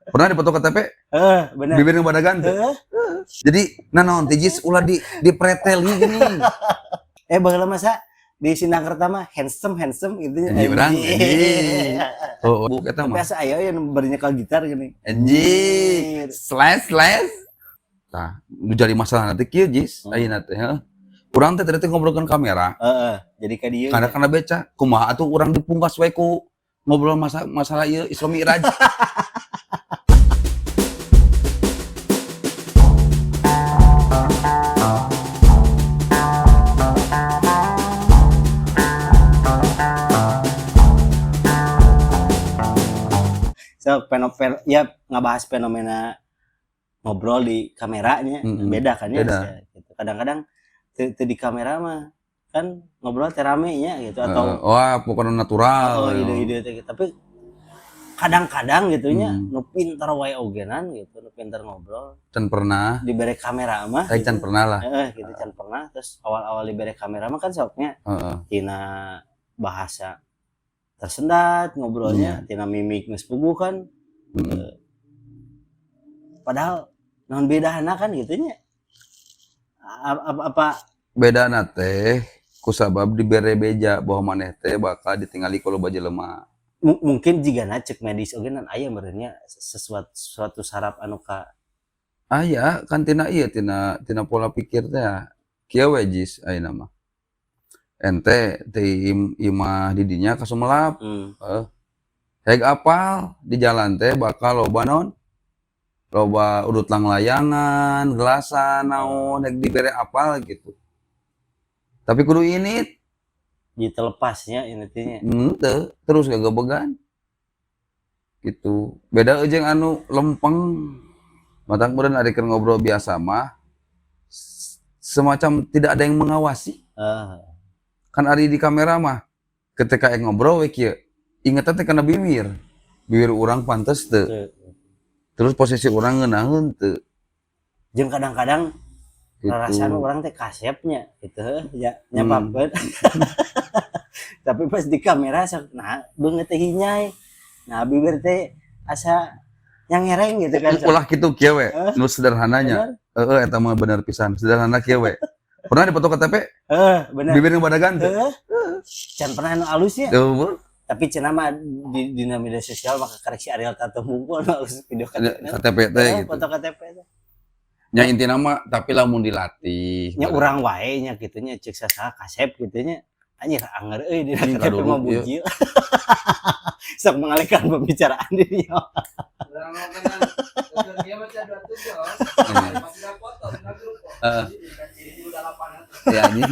Pernah dipoto KTP? Heeh, bener. Bibir ngebadagan teu? Heeh. Jadi nanaon teh, Jis, ulah di preteli gini. Eh, baheula masa di Sindangkerta mah handsome handsome gitu. Anjing urang, anjing. Oh, bu eta Tapi mah. asa aya yang bari nyekel gitar gini. Anjing. Slash slash. Tah, nu jadi masalah nanti kieu, Jis, ayeuna teh, heuh. Urang teh tadi teh ngobrolkeun kamera. Heeh, jadi ka dieu. Karena kana beca, kumaha atuh urang dipungkas we ku ngobrol masalah ieu Isra Mi'raj. So, ya ngabahas fenomena ngobrol di kameranya beda kan ya. Beda. Gitu. Kadang-kadang teu di kamera mah kan ngobrol teh rame nya gitu atau Wah, pokoknya natural. Oh, ide-ide teh gitu. Tapi kadang-kadang gitu nya nu pinter wae ogenan gitu, nu pinter ngobrol Can pernah, dibere kamera mah saya gitu. Can pernah lah. Heeh, gitu can pernah. Terus awal-awal dibere kamera mah kan soknya tina bahasa tersendat ngobrolnya, tina mimik geus puguh kan. Padahal naon bedana kan gitu nya. Apa Beda teh kusabab dibere beja bahwa maneh teh bakal ditingali ku loba jelema. Mungkin jigana cek medis oge nan aya meureunnya sesuatu suatu saraf anu ka Aya kan tina ieu, tina tina pola pikir teh kieu we, Jis, ayeuna mah. Ente ti imah didinya ka Sumelap, heg apal di jalan teh bakal loba naon? Loba udut langlayangan, gelasan naon, heg dibere apal gitu. Tapi kudu ini Di telepasnya ini teh nya. Henteu, terus gagabegan. Gitu. Beda jeung anu lempeng. Matak meureun ari keur ngobrol biasa mah semacam tidak ada yang mengawasi. Kan ari di kamera mah ketika yang ngobrol we kieu, ingetna teh kana bibir. Bibir urang pantes teu? Teu. Terus posisi urang ngeunaheun teu? Jeung kadang-kadang Gitu. rarasaan urang teh kasepnya gitu ya nyapakeun. Tapi pas di kamera sok nah beungeut teh hinyai. Nah, bibir teh asa nyangereng gitu kan. Ulah kitu kieu we, Heh? Nu sederhananya. Bener? Heeh, eta mah bener pisan. Sederhana kieu we. Pernah dipoto KTP? Heeh, bener. Bibir ngebadagan teu? Heeh. Can pernah anu alusnya. Teu. Tapi cenah mah di dina media sosial maka karek si Ariel Tatum hungkul anu alus video KTP. KTP teh Heeh, gitu. foto KTP teh. Nya intina mah tapi lamun dilatih. Nya urang wae nya kitu nya ceuk sasaha kasep kitu nya. Anjir anger euy dina Anjing, KTP kadulu, mah iya. bujil. Sok mengalihkan pembicaraan dirinya. Urang ngomong kan, dia baca 27, masih ada foto, benar grup kok. Jadi udah lapangan. Ya anjing.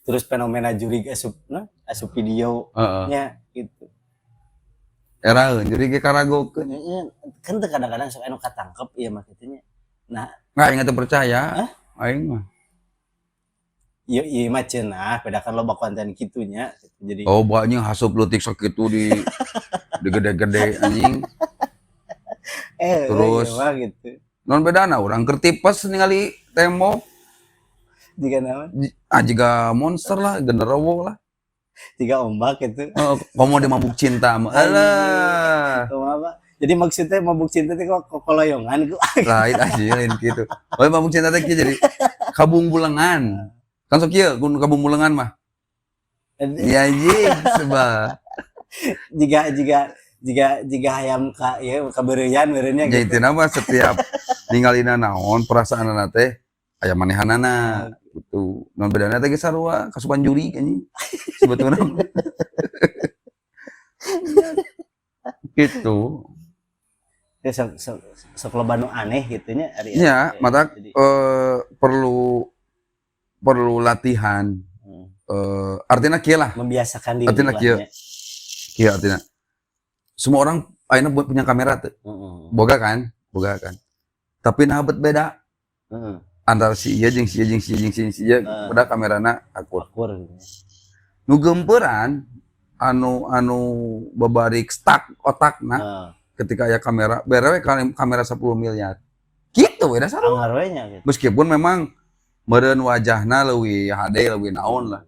Terus fenomena jurig asup nah, asup video nya gitu. Eraeun jadi ge karagokeun. Nya, kan teu kadang-kadang sok anu katangkep ieu mah kitu nya. Nah, Nah, aing teu percaya. Hah? Aing mah. Ieu ieu mah cenah, beda kan loba konten kitunya gitu. Jadi Oh, banyak hasup leutik sakitu di gede-gede anjing. Eh, Terus ieu mah gitu. Non bedana urang keur tipes ningali tembok. Jiga naon? Ah, jiga monster lah, genderuwo lah. Jiga ombak gitu. Oh, komo di mabuk cinta mah. Alah. Kumaha apa? Jadi maksudnya mabuk cinta teh kok kokoloyongan ku. Lain aja, lain gitu. Oh, mabuk cinta teh kieu jadi kabung bulengan. Kan sok kieu gun kabung bulengan mah. Ya anjing, sebab. Jika jika jika jika hayam ka ieu kabeureuyan meureunnya Ya gitu. intina mah setiap ningalina naon perasaanana teh aya manehanana gitu. Non bedana teh geus sarua kasupan juri anjing. Sebetulna. Gitu. Ya, sok sok sok loba nu aneh gitu nya ari. Nya, mata Jadi, perlu perlu latihan. Artinya kieu lah. Membiasakan diri Artinya lah kieu. nya. Kieu artinya. Semua orang ayeuna punya kamera tuh. Boga kan? Boga kan. Tapi nah bet beda antara si ieu jeung si ieu jeung si ieu jeung si ieu si ieu, beda kamerana akur. Akur gitu. Nu gemperan anu anu babarik stuck otakna ketika aya kamera, bere we kamera 10 miliar. Gitu we dasar. Anggar we nya gitu. Meskipun memang meureun wajahna leuwih HD, leuwih naon lah.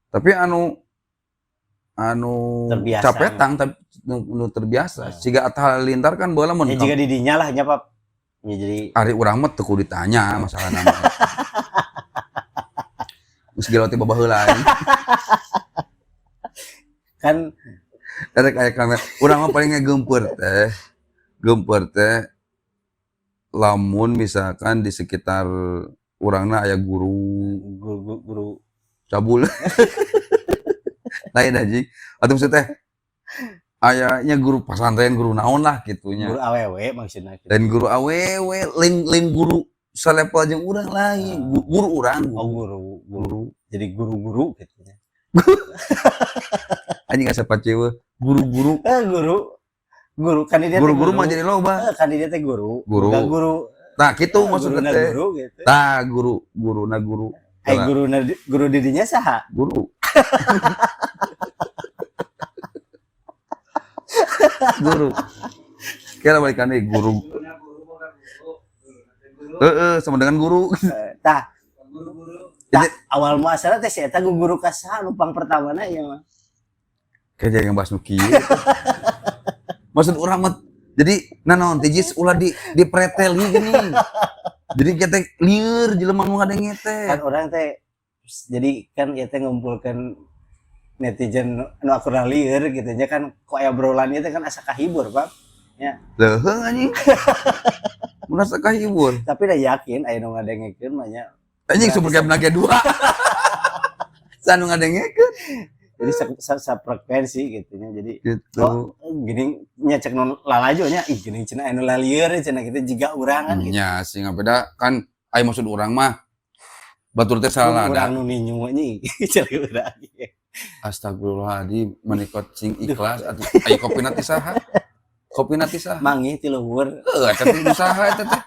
Tapi anu Anu Terbiasa. Capetang tapi nu terbiasa. Siga Atta Halilintar kan baheula mun Ya juga didinya lah nya, Pap. Ya jadi ari urang mah teu kudu ditanya masalah nama. Geus gila tiba baheula anjing. Kan Erek aya kamera. Urang mah paling ngegempeur teh. Gempeur teh lamun misalkan di sekitar urangna aya guru. Guru, guru, guru. Cabul. Lain, anjing. Atau maksudnya teh ayanya guru pesantren, guru naon lah gitunya. Guru awewe maksudnya gitu. Dan guru awewe, lain lain guru salevel jeung urang, lain. Guru urang. Oh, guru, guru. Guru. Jadi guru-guru gitu ya. Anjing, asa pacewe guru-guru. Eh, guru. Guru kan dia teh. Guru-guru mah jadi loba. Eh, kan dia teh guru. Guru. Bukan guru. Nah, gitu maksudnya guruna teh. Guru gitu. Tah, guru, guru na guru. Eh, guru guru didinya saha? Guru. Guru. Kira balikan deui guru. Gurunya guru bukan guru. Guru. Heeh, sama dengan guru. Eh, tah, Guru-guru. tah awal muasalna teh si eta guru ka saha numpang pertamana ieu mah? Kayak jangan bahas nu kieu gitu. Maksud urang mah jadi nanaon teh, Jis, ulah di preteli gini. Jadi kita lieur jelema nu ngadenge teh. Kan orang teh jadi kan ieu teh ngumpulkeun netizen nu akurna lieur gitu nya kan, kok aya obrolan ieu teh kan asa kahibur, Pak. Leuheung, anjing. Merasa kahibur. Tapi dah yakin aya nu ngadengekeun mah nya. Anjing, super game ge dua. Sanu ngadengekeun. Jadi sa frekuensi gitu nya. Jadi gitu. Oh, gini nya cek nu lalajo nya, ih gini cenah anu lalieur cenah gitu jiga urang kan gitu. Nya sih nggak beda kan, ai maksud urang mah batur teh salah ada. Urang nu ninyu anjing cenah urang. Astagfirullahaladzim, menikot sing ikhlas atuh. Ai kopi ti saha? Kopi ti saha? Manggih ti luhur. Heuh, eta teh usaha eta teh.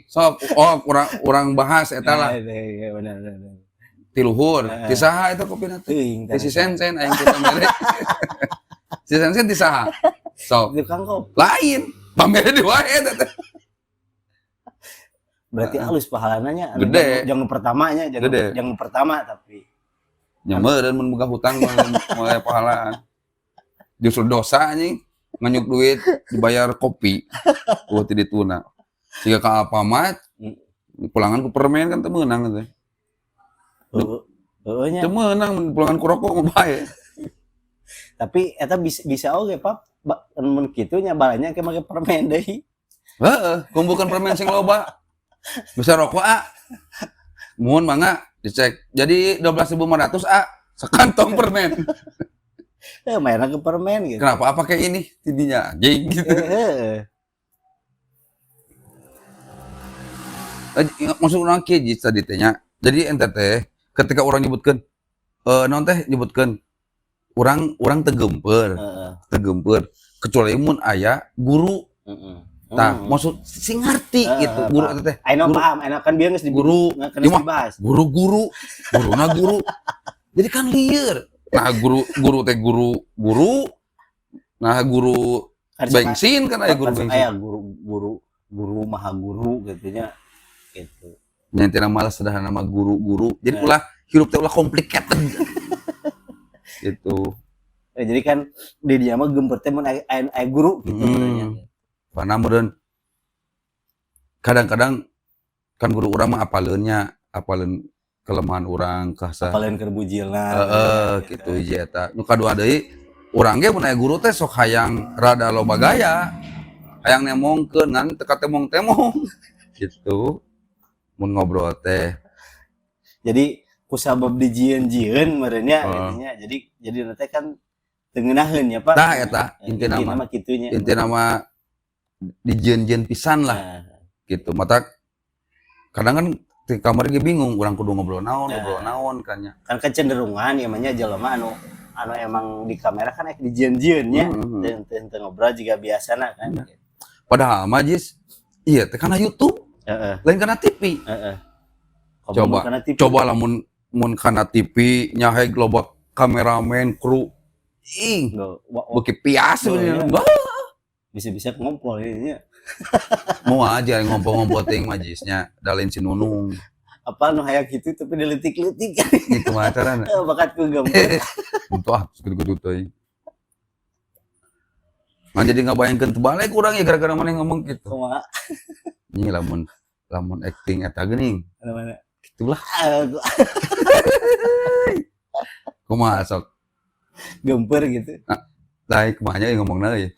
Sok, oh, urang urang bahas eta lah. Iya, benar benar. Benar. Ti luhur. Heeh. Ti saha eta kopi teh? Teuing. Ti si Sensen aing kita mere. Si Sensen ti saha? Sok. Tukang kopi. Lain. Pamere di wae eta teh. Berarti halus pahalana nya. Anu Gede. Jangan pertamanya, jangan Gede. Jangan pertama tapi. Nya meureun mun boga hutang mulai pahalaan. Justru dosa, anjing, nganyuk duit dibayar kopi. Oh, ti dituna. Jika ka Alfamart pulangan ku permen kan teu meunang teh. Heeh. Heeh nya. Teu meunang mun pulangan ku rokok mah bae. Tapi eta bisa bisa oge, Pak. Mun kitu nya balanya ke make permen deui. Heeh, kumpulkan permen sing loba. Bisa rokok, ah. Mohon mangga dicek. Jadi 12.500, ah, sekantong permen. Eh, mainan ke permen gitu. Kenapa apa kayak ini tidinya anjing gitu. Heeh. Eh, maksud urang kieu, Jis, tadi teh nya. Jadi ente teh ketika orang nyebutkeun naon teh, nyebutkeun urang urang teu geumpeur, teu geumpeur kecuali mun aya guru. Tah, maksud sing ngarti gitu guru paham. Eta teh. Ayeuna Guru. Paham, ayeuna kan bieu geus di Guru. Kan Ieu geus mah dibahas. Guru-guru, guruna guru. Jadi kan lieur. Nah, guru guru teh guru guru. Nah, guru Kan bensin kan aya guru kan bensin. Aya guru guru guru maha guru gitu nya. Gitu. Nya intina malah sederhana mah guru-guru. Jadi Eh. ulah hirup teh ulah complicated. Gitu. Eh, jadi kan di dia mah geumpeur teh mun aya guru gitu sebenarnya. Karena meureun kadang-kadang kan guru urang mah apaleun nya, apaleun kelemahan urang kasa. Apaleun keur bujilna. Heeh, gitu hiji eta. Nu kadua deui, urang ge mun aya guru teh sok hayang rada loba gaya. Hayang nemongkeun ngan teu katemong-temong gitu. Mun ngobrol teh. Jadi kusabab dijieun-jieun meureun nya Heeh. gitu nya. Jadi nanti kan teu ngeunaheun ya, Pak. Tah eta Eh, intina mah. Mah kitu nya. Intina mah dijieun-jieun pisan lah Nah, gitu. Mata kadang kan di kamar ge bingung urang kudu ngobrol naon, Nah. ngobrol naon kan nya. Kan kecenderungan ya mah jelema anu anu emang di kamera kan ek dijieun-jieun nya. Teu teu ngobrol juga biasana kan. Padahal mah, Jis, iya teh kana YouTube, lain kana TV. Heeh. Coba, Kana TV. coba lah mun mun kana TV nyaheg loba kameramen, kru. Ih, Wa- beuki pias Oh, iya. sebenarnya. Bah, bisa-bisa ngompol ini nya. Mau aja ngompol-ngompol ting majisnya, dalin si Nunung. Apa nu hayang kitu tapi dileutik-leutik. Ini kumaha carana? Bakat ku gempur. Untuk ah gitu-gitu teuing. Nah, jadi nggak bayangkeun terbalik urang ya gara-gara mana ngomong gitu. Kumaha? Ini lamun lamun acting eta geuning. Mana? Gitulah. Ah, Kumaha sok? Gempur gitu. Lain kumaha nya ngomongna euy.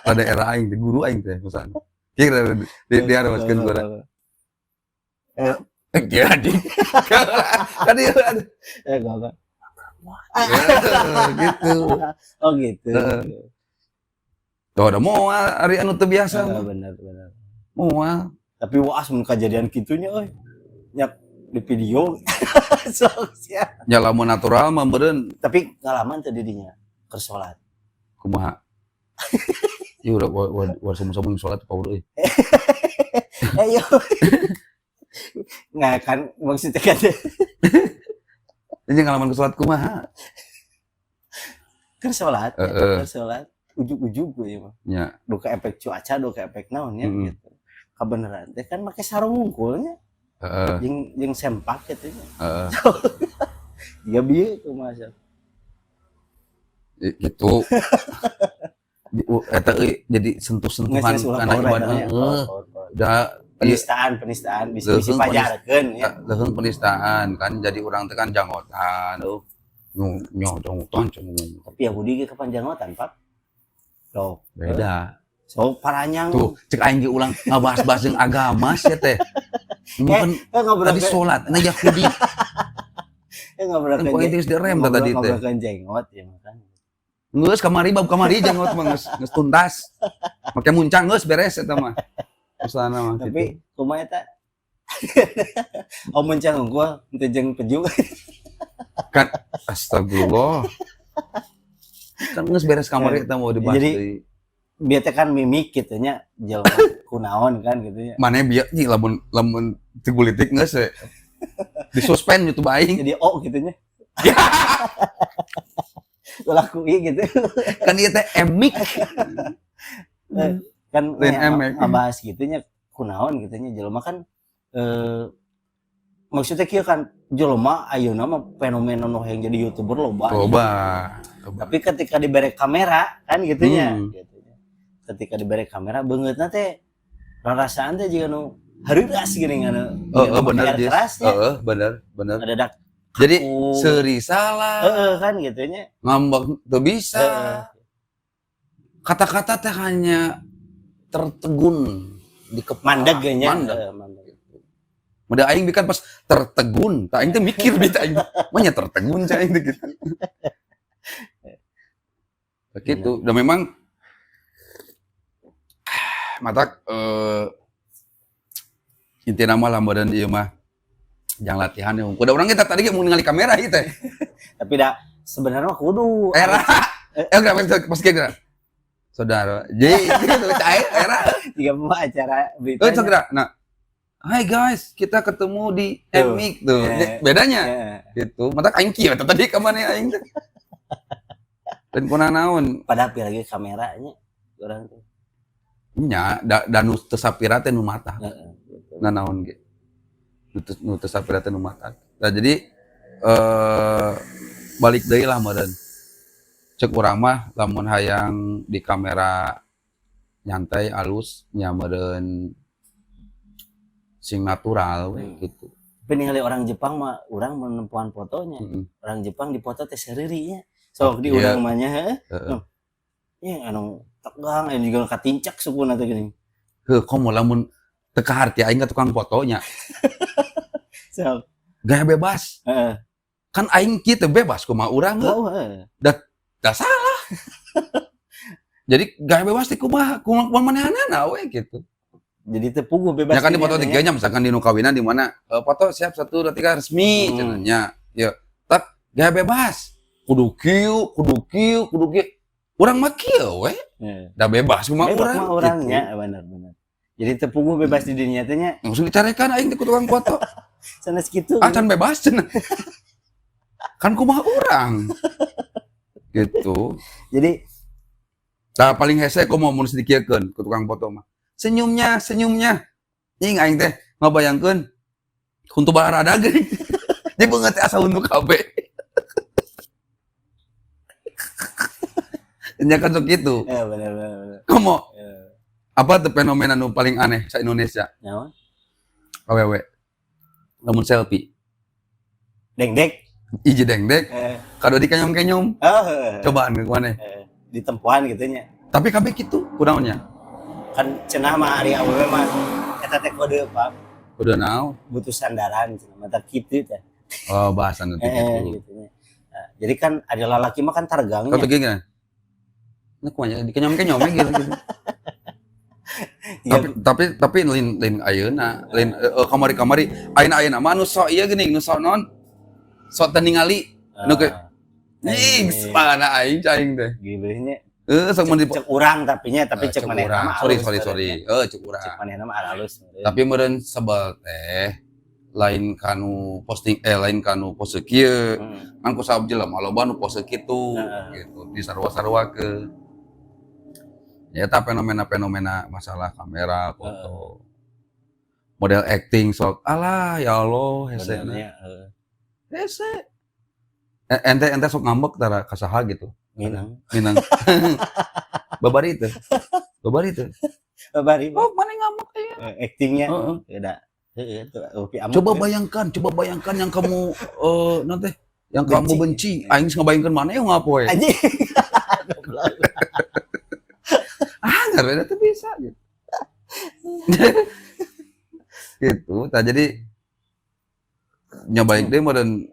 Pada era aing teh guru aing teh misalnya. Kira di haruskeun gua. Eh, Kieu anjing. Kan ieu eh, gak. Gitu. Oh gitu. Heeh. Tuh ada moal ari anu teu biasa Ah, mah. bener bener. Moal. Tapi waas mun kejadian kitunya euy. Nyak di video. Sok sia. Nya lamun natural mah meureun. Tapi ngalaman teu didinya keur salat? Kumaha? Ieu udah wa wa wa samun-samun salat power euy. Eh yo. Nggak kan maksudnya kan Ini ngalaman ke salat kumaha? Keur salat, ya, keur salat ujug-ujug gue mah. Duka efek cuaca, duka efek naon ya gitu. Kebenaran teh kan make sarung wungkulnya. Jeung jeung sempak gitu nya. Ya bieu kumaha sok. Gitu. Eta euy jadi sentuh-sentuhan Geus geus ulah kana power ibadah. eta nya. Heeh. Power, power. Da Penistaan, penistaan bisa bisa Leuheung pajarkeun ya. Leuheung penistaan kan jadi urang teh kan janggotan euy. Nyo janggotan cenah. Tapi Yahudi ge kapan janggotan, Pak? Tuh. Beda. So paranyang. Tuh, cek aing ge ulang ngabahas-bahas jeung agama sia teh. Mungkin Eh, ngobrol tadi salat na Yahudi. Eh, ngobrol Kan ku aing teh geus direm tah tadi teh. ngobrolkeun jenggot ya makan. Geus kamari bab kamari jenggot mah geus geus tuntas. Make muncang geus beres eta mah. Misalna mah gitu. Tapi kumaha eta? Oh, muncang gua teu jeung peju. Kan astagfirullah. Kan geus beres kamari eta mau dibahas Jadi- deui. Biar teh kan mimik gitu nya jelema kunaon kan gitu nya. Maneh bieu nih lamun lamun teu politik geus we. Disuspend YouTube aing. Jadi oh gitu nya. Ulah ku ieu gitu. Kan ieu teh emik. Kan Lain nya, emek. ngabahas gitu nya kunaon gitu nya jelema kan maksudnya kieu kan jelema ayeuna mah fenomena nu hayang jadi YouTuber loba. Loba. Loba. Tapi ketika diberi kamera kan gitu nya gitu nya. Ketika diberi kamera beungeutna teh rarasaan teh jiga nu hareuras geuning anu. Oh, bener, Jis. Keras nya. Heeh, bener, bener. Ngadadak Jadi kaku. seuri salah, Heeh kan gitu nya. Ngambek teu bisa. Kata-kata teh hanya tertegun di kepala. Mandeg ge nya. Mandeg. Heeh, mandeg. Mudah aing bikan pas tertegun, tah aing teh mikir bita aing. Manya tertegun cah aing teh gitu. Begitu. Dan memang matak intina mah lah badan ieu mah jangan latihan ya. Udah orang kita tadi mau ningali kamera ieu teh. Tapi dah sebenarnya mah kudu. Era. Eh, enggak pas pas kayak saudara. Jadi gitu cair era. Jika mau acara berita. Eh, segera. Nah, hai guys, kita ketemu di Tuh. Emik tuh. Eh. Bedanya gitu. Mata aing kieu eta tadi ka mana aing teh. Dan kuna naon Padahal lagi kameranya orang tuh. Nya da, da nu teu sapira teh nu mata. Heeh, gitu. Nah, naon ge. Nu teu sapira teh nu mata. Nah, jadi balik deui lah meureun. Cek urang mah lamun hayang di kamera nyantai alus nya meureun sing natural we gitu. Tapi ningali orang Jepang mah orang menempuhan fotonya. Orang Jepang dipoto teh seureuy nya. Sok di urang mah nya heuh. Heeh. Ya anu tegang anu juga katincak sukuna teh geuning. Heuh, komo lamun teu kaharti aing ka tukang fotonya. Sok. Gaya bebas. Kan aing kieu teh bebas kumaha urang heuh. Oh, heeh. Da salah. Jadi gaya bebas teh kumaha kumaha kumaha manehanana we gitu. Jadi teu puguh bebas. Ya kan di foto nya, tiga nya misalkan di nu kawinan di mana foto siap satu dua tiga resmi cenah nya. Ya, tak gaya bebas. Kudu kieu, kudu kieu, kudu kieu. Urang mah kieu we. Da bebas kumaha Bebas urang. mah orangnya benar benar. Jadi teu puguh bebas di dinya teh nya. Gitu. Langsung dicarekan aing teh ku tukang foto. Sanes kitu. Ah, can bebas cenah. Kan kumaha urang. Gitu. Jadi Nah, paling hese komo mun dikiekeun ku tukang foto mah. Senyumnya, senyumnya. Nying aing teh ngabayangkeun Huntu barada geuning. Jadi beungeut teh asa huntu kabeh. Nya kan sok kitu. Ya, bener bener bener. Komo Eh, apa tuh fenomena nu paling aneh sa Indonesia? Nyawa? Awewe. Lamun selfie, Dengdek. hiji dengdek, Eh. kadua dikenyom-kenyom. Oh, heeh. Cobaan ke mana? Eh, di tempoan gitu nya. Tapi kabeh kitu kunaon nya? Kan cenah mah ari awewe mah eta teh kode, Pak. Kudu naon? Butuh sandaran cenah mata kitu teh. Oh, bahasan nanti Eh, gitu. gitu nya. Nah, jadi kan ada lalaki mah kan targangnya. Kau tuh gini. Nah, kumaha dikenyom-kenyom gitu, gitu. Iya. Tapi lain lain ayeuna, lain kamari-kamari ayeuna ayeuna mah nu sok ieu geuning, nu sok naon? Sok teu ningali. Nu ke Eh, ih, mana aing aing teh. Gitu nya. Heeh, sok mun di Cek urang tapi nya, tapi Eh, cek cek manehna urang. mah Sorry, alus sorry, meureun sorry. nya. Eh, cek urang. Cek manehna mah alus meureun. Tapi meureun sebel teh lain kanu posting, eh, lain kanu pose kieu. Kan ku sabab jelema loba nu pose kitu gitu, disarua-saruakeun. Ya eta fenomena-fenomena masalah kamera, foto. Model acting sok alah ya Allah hese. Benernya, heeh. Hese. Ente ente sok ngambek tara ka saha gitu? Minang. Minang. Babari teu. Babari teu. Babari. Oh, mana ngambek aya. Eh, actingnya. Heeh. Udah. Heeh, tuh kopi amuk. Coba bayangkan, coba bayangkan yang kamu nanti yang kamu Benci. benci, aing geus ngabayangkeun mana yang ngapoe. Anjing. Goblok. Ah, nggak teu bisa gitu. Gitu, tah jadi nyobain deh meureun,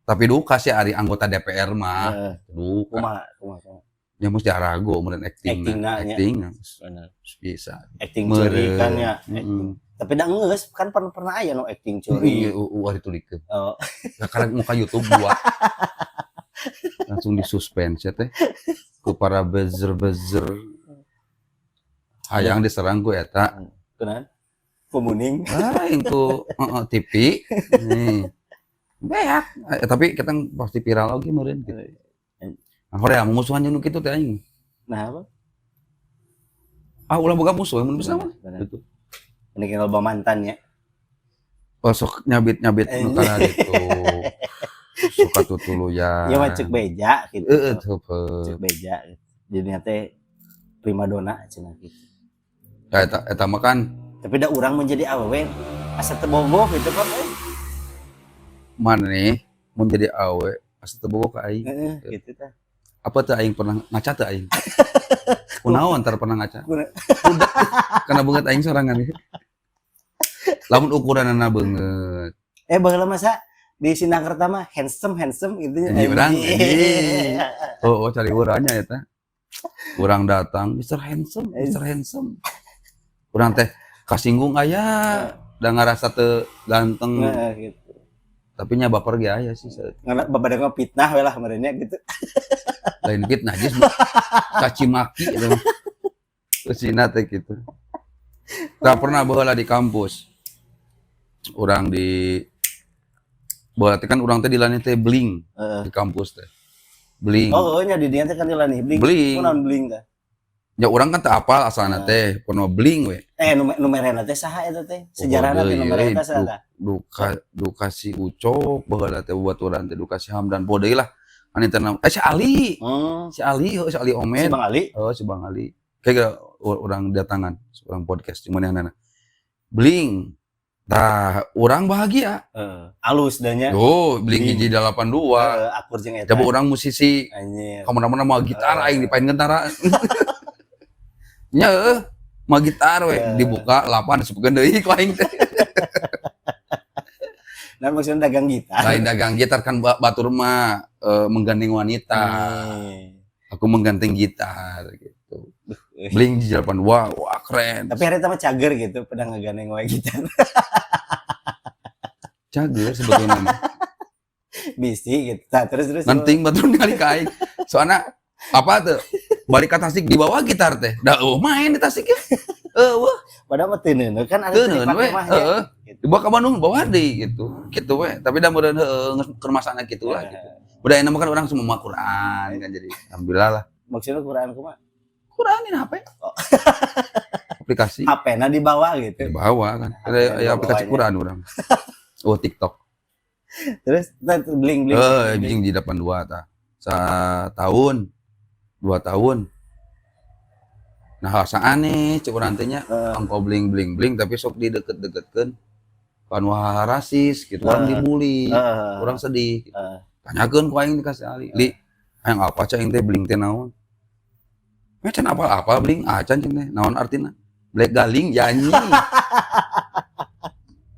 tapi duka sih ari anggota DPR mah. Duka. Kumaha, kumaha, kumaha? Ya mesti arago meureun acting. Actingna nya. Acting Bener. bisa. Acting curi kan ya. Heeh. Tapi dah geus kan pernah pernah aya nu acting curi. Iya, uah ditulikeun. Oh. Nah, karena muka YouTube gua. Langsung disuspend ya teh. Ku para buzzer-buzzer. Hayang diserang ku eta. Kunaon? Kumuning. Lain ku heeh TV. Nih. Beak. Eh, tapi kita pasti viral oge meureun gitu. Nah, hoream musuhan jeung nu kitu teh aing. Nah, apa? Ah, ulah boga musuh mun bisa mah. Bener. Gitu. Ini kan loba mantan ya. Oh, sok nyabit-nyabit nu kana ditu. Suka tutuluyan. Ya mah cek beja gitu. Heeh, teu. Cek beja gitu. Jadi teh primadona cenah gitu. Ya eta eta mah kan Tapi da urang menjadi awewe asa teu bogoh gitu Pak. Eh. Maneh mun jadi awe asa teu bogoh ka aing. Heeh, gitu tah. Apa teh aing pernah ngaca teh aing? Kunaon antar pernah ngaca? Kuna- Udah, karena beungeut aing sorangan. Lamun ukuranana beungeut. Eh, baheula masa di Sindangkerta mah handsome handsome gitu. Anjing urang, anjing. Oh, oh cari urangnya eta. Urang datang, Mr. Handsome, Mr. Handsome. Urang teh kasinggung aya, da ngarasa teu ganteng. Nah, gitu. Tapi nya baper ge aya sih. Ngana babadang mah fitnah we lah merenya gitu. Lain fitnah jis caci maki eta mah. Usina teh gitu. Tak pernah baheula di kampus. Urang di baheula teh kan urang teh di teh bling di kampus teh. Bling. Oh, nya di dieu teh kan dilanih bling. Bling. Kunaon bling teh? Ya urang kan teu apal asalna teh, pernah bling we. Eh, nu merena teh saha eta teh? Sejarahna teh nu merena saha tah? Duka duka si Ucok baheula teh baturan teh duka si Hamdan poho deui lah. Anu teh si Ali. Si Ali, oh, si Ali Si Omen. Bang Ali. Oh, si Bang Ali. Kayak orang datangan, orang podcast cuman yang bling. Tah, urang bahagia. Heeh. Alus dah nya. Yo, bling Bling. hiji 82. Heeh, akur jeung eta. Coba urang musisi, Anjir. kemana-mana mau gitar aing dipainkeun tara. Nya heuh, mau gitar we dibuka 8 disebutkeun deui ku aing teh. Nah, maksudnya dagang gitar. Lain dagang gitar kan batur mah menggandeng wanita. Aku menggandeng gitar gitu. Bling hiji 82, wah keren. Tapi hari mah cager gitu, pada ngegandeng wae gitar. Cager sebetulnya mah. Bisi gitu. Nah, terus terus. Penting batur ningali ka aing. Soalnya apa tuh? Balik ke Tasik di bawah gitar teh. Da eueuh main di Tasik ya. Eueuh, Padahal mah teu neuneun kan ada teu teu neuneun dipake we. mah nya. Heeh. Gitu. Dibawa ke Bandung bawa deui gitu. Gitu we. Tapi da meureun heueuh geus keur masana kitu lah gitu. Udah enak mah kan orang semua mah Quran kan jadi alhamdulillah lah. Maksudnya Quran kumaha? Quranin HP. Oh. Aplikasi HP-na dibawa gitu. Dibawa kan. Ada ya aplikasi Quran urang. Oh, TikTok. Terus bling bling. Bling di 82 tah. Setahun, 2 tahun. Nah, asa aneh cek urang teh nya, angko bling bling bling tapi sok dideket-deketkeun kan, wah rasis gitu, orang dibully, orang sedih gitu. Tanyakeun ku aing dikasih Ali li, hayang apa cek aing teh, bling teh naon? Can apa-apa bling acan cing teh naon artina? Black galing ya anjing.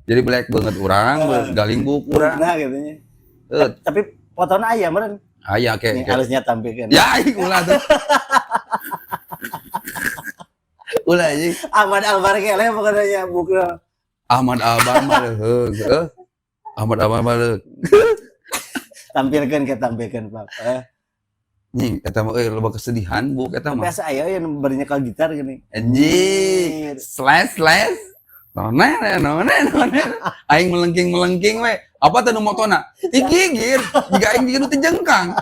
Jadi black banget urang, galing buuk urang. Nah, gitu nya. Eh, Tapi fotona aya meureun. Aya ke, Nih, ke. Harusnya tampilkan. Ya aing ulah tuh. Ulah anjing. Ahmad Albar kele pokoknya buku. Ahmad Albar mah heuh, heuh. Ahmad Albar mah heuh. Tampilkan ke, tampilkan, Pak. Eh, Nying, eta mah euy loba kesedihan buuk eta tapi mah. Asa aya yang bari nyekel gitar gini. Anjing, slash slash. None none none. Aing melengking-melengking we. Apa teh nu motona? Digigir, jiga aing nu teu jengkang.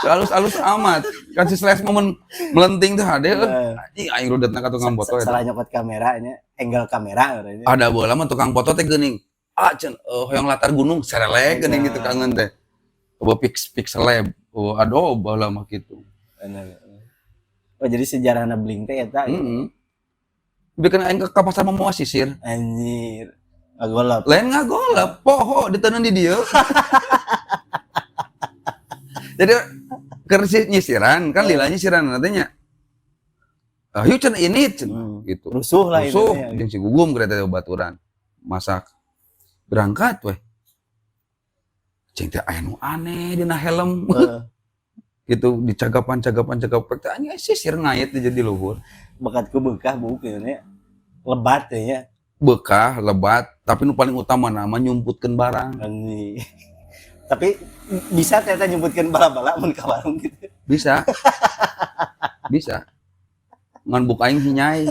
Alus-alus amat. Kan si Slash momen melenting teh hade euy. Anjing, aing rudetna ka tukang foto eta. Salah nyokot kameranya, angle kamera katanya. Ada bola mah tukang foto teh geuning. Ah, cen hoyong latar gunung serelek geuning gitu kangen teh. Coba pix pixel lab. Oh, aduh baheula mah kitu. Bener. Oh, jadi sejarahna bling teh eta. Heeh. Bikin aing ke pasar mawa sisir. Anjir. Ngagolop. Lain ngagolep, poho diteundeun di dieu. Jadi keur nyisiran kan lila nyisiran nantinya. Ah, yuk cen ini cen gitu. Rusuh lah Rusuh intinya. Jeung si Gugum kereta baturan. Masak. Berangkat weh. Cing teh aya nu aneh dina helm. Gitu dicagapan-cagapan cagapan teh anjing sisir ngait di jadi luhur. Bakatku bekah buuk gitu nya. Lebat ya. Bekah, lebat, tapi nu paling utama nama nyumputkeun barang. Anjing. Tapi bisa ternyata nyebutkan bala-bala mun ka warung gitu. Bisa. Bisa. Ngan buuk aing hinyai.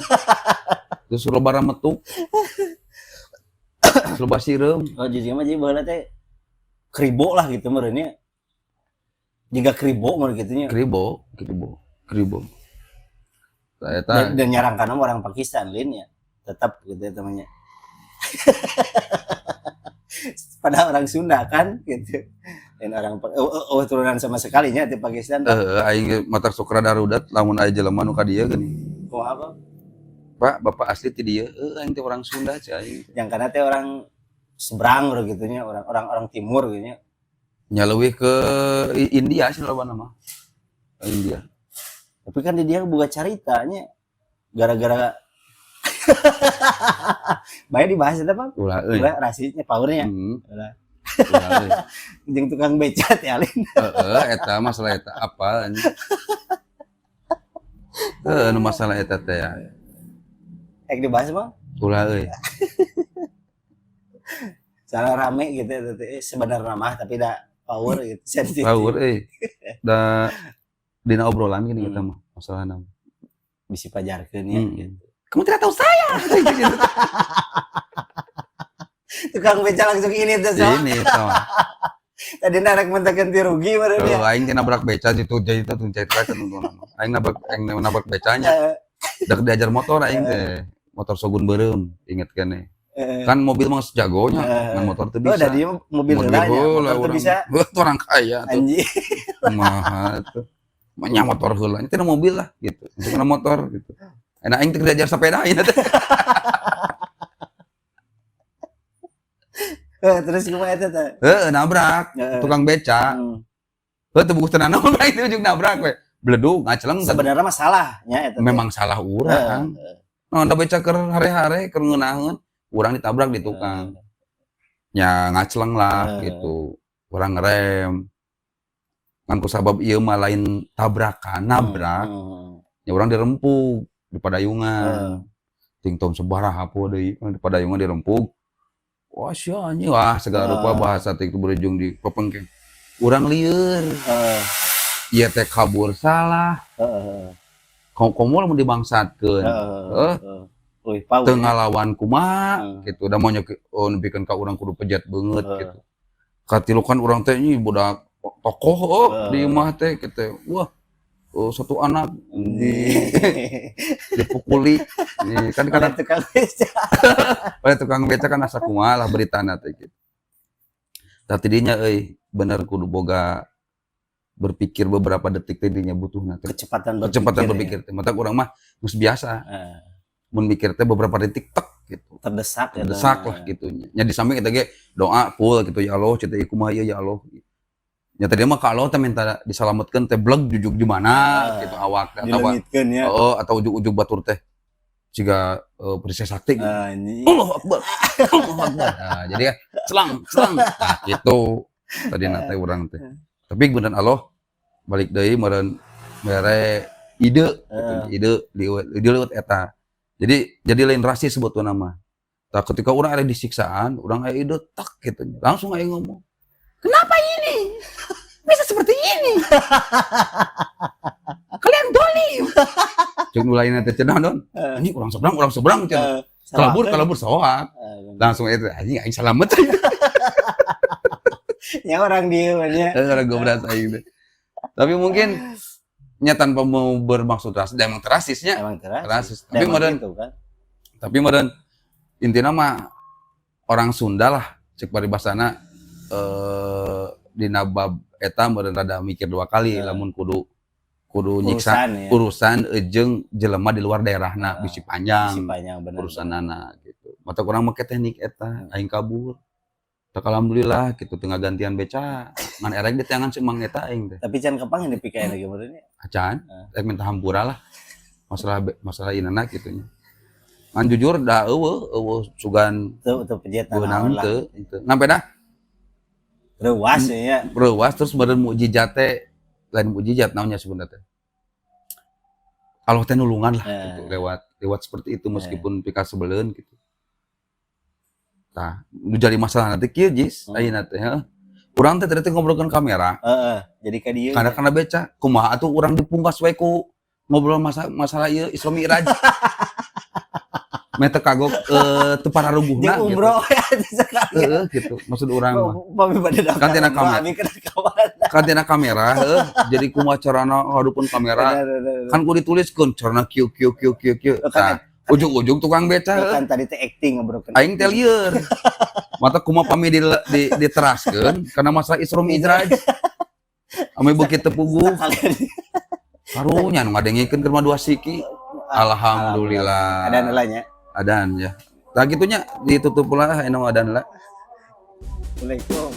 Terus loba metuk. Terus loba sireum. Oh, jadi mah jadi baheula teh kribo lah gitu meureun. Jiga kribo meureun kitu nya. Kribo, kribo, kribo. Saya Dan nyarangkan orang Pakistan lain ya. Tetap gitu ya temannya. Padahal orang Sunda kan gitu. Dan orang oh, oh, oh, turunan sama sekali nya di Pakistan. Eh, aing matak sok rada rudat lamun aya jelema nu ka dieu geuning. Kumaha apa? Pak, bapak asli ti dieu. Heuh, aing teh orang Sunda cai aing teh. Yang karena teh orang seberang gitu nya, orang orang orang timur gitu nya. Nya leuwih ke India sih loba nama. India. Tapi kan di dia buka caritanya gara-gara baik dibahas itu, Pak. Ulah euy. Ulah rasisnya powernya. Ulah. Ulah euy. Jeung tukang beca teh alin. Heeh, eta masalah eta apa anjing. Heeh, nu masalah eta teh ya. Ek dibahas mah Ulah euy. Salah rame gitu eta teh sebenarnya mah, tapi da power gitu, sensitif. Power euy. Da dina obrolan gini kita mah masalah nama. Bisa pajarkeun ya gitu. Kamu tidak tahu saya. Gitu. Tukang beca langsung ini tuh so. Ini sama. Tadi narek mentekan ti rugi meureun ya. Oh, aing teh nabrak beca itu jadi itu cerita kan. Aing nabrak becanya. Dak diajar motor aing teh. Motor Shogun beureum, inget keneh. Kan mobil mah jagonya, ngan motor teu Oh, bisa. dari mobil Mobil heula nya, heula motor teu urang. bisa. Heuh, tuh orang kaya tuh. Anjing. Kumaha tuh. Nya motor heula, nya mobil lah gitu. Untuk motor gitu. Enak aing teh diajar sepeda aing teh. Eh, terus kumaha eta teh? Heeh, nabrak tukang beca. Heuh, teu bukuh tenan naon aing teh ujug nabrak we. Beledug ngaceleng. Sebenarnya masalahnya eta teh. Memang salah urang. Nah, da beca keur hare-hare keur ngeunaheun, urang ditabrak di tukang. Ya ngaceleng lah gitu. Urang ngerem. Ngan ku sabab ieu mah lain tabrakan, nabrak. Ya urang dirempug di padayungan. Ting tahun sabaraha poe deui di padayungan dirempug. Wah sia anjing, wah segala rupa bahasa teh itu berujung di pepengkeng. Urang lieur. Ieu teh kabur salah. Komo lamun dibangsatkeun. Heeh. Wih, power. Teu ngalawan kumaha gitu. Da mau oh, nepikeun ka urang kudu pejet beungeut gitu. Katilu kan urang teh nya budak tokoh oh, di imah teh gitu. Wah. Oh, satu anak dipukuli. Nih, kan karena Oleh tukang beca. Oleh tukang beca kan asa kumaha lah beritana teh gitu. Tapi dinya euy bener kudu boga berpikir beberapa detik teh dinya butuhna teh. Kecepatan berpikir. Kecepatan Ya. Berpikir teh. Matak urang mah geus biasa. Mun mikir teh beberapa detik tek gitu. Terdesak ya. Terdesak lah gitu nya. Di samping eta ge doa full gitu, ya Allah cita ieu kumaha ieu, ya Allah. Nya tadi mah kalau teh minta diselamatkeun teh bleg jujuk di mana gitu awak teh atau Dileungitkeun ya. Oh, atau ujug-ujug batur teh jiga Princess Sakti gitu. Anjing. Allah Akbar. Allah Akbar. Nah, jadi ya selang, selang. Nah, gitu. Tadi teh urang teh. Tapi beneran Allah balik deui meureun mere ide gitu, ide liwat ide lewat eta. Jadi lain rasis sebetulna mah. Tah, ketika orang ada di siksaan, orang aya ide tak gitu. Langsung aya ngomong. Kenapa ini? Bisa seperti ini? Kalian dolim. Cek nu lain teh cenah don. Anjing, orang seberang cenah. Kalabur, kalabur soak. Langsung itu anjing, aing salamet. Ya orang dia nya. Orang goblok aing teh. Tapi mungkin nya tanpa mau bermaksud rasis, emang terasisnya. Emang terasis. Rasis. Tapi Emang meureun gitu kan. Tapi meureun intina mah orang Sunda lah cek paribasana dina bab eta meureun rada mikir dua kali lamun kudu kudu nyiksa Urusan ya. Urusan jeung jelema di luar daerahna bisi panjang Bisi panjang, bener. Urusanana gitu. Matak urang make teknik eta aing kabur. Tak alhamdulillah gitu tengah gantian beca ngan erek di tangan si mang eta aing teh. Tapi can kepang di PKN lagi meureun nya. Acan rek minta hampura lah masalah masalah inana gitu nya. Ngan jujur da euweuh euweuh sugan Teu teu pejet beunang naon lah. Teu teu. Ngan pedah Reuwas ya. Reuwas terus meureun mukjizat teh lain mukjizat naonnya sebenarnya teh. Allah teh nulungan lah gitu lewat lewat seperti itu meskipun pikasebeleun gitu. Tah, nu jadi masalah nanti kieu jis ayeuna teh heuh. Urang teh tadi teh ngobrolkeun kamera. Heeh, jadi ka dieu. Karena kana beca, kumaha atuh urang dipungkas we ku ngobrol masalah ieu Isra Mi'raj. Meh teu kagok teu pararuguhna Jeung gitu. umroh ya sekali. Heeh gitu maksud urang mah. Pami bade daftar Kan tina umroh, kamera. abi kena kawan. Kan tina kamera heuh, jadi kumaha carana hadupun kamera Bener, bener, bener. kan kudu dituliskeun carana kieu kieu kieu kieu kieu. Kan Tah, ujung-ujung tukang beca heuh. Kan tadi teh acting ngobrolkeun. Aing teh lieur. Matak kumaha pami di diteraskeun karena masalah Isra Mi'raj. Ame beuki teu puguh. Karunya nu ngadengikeun keur mah dua siki. Alhamdulillah. Ada nilainya. Adan ya. Tah gitunya ditutup lah anu adan lah. Assalamualaikum.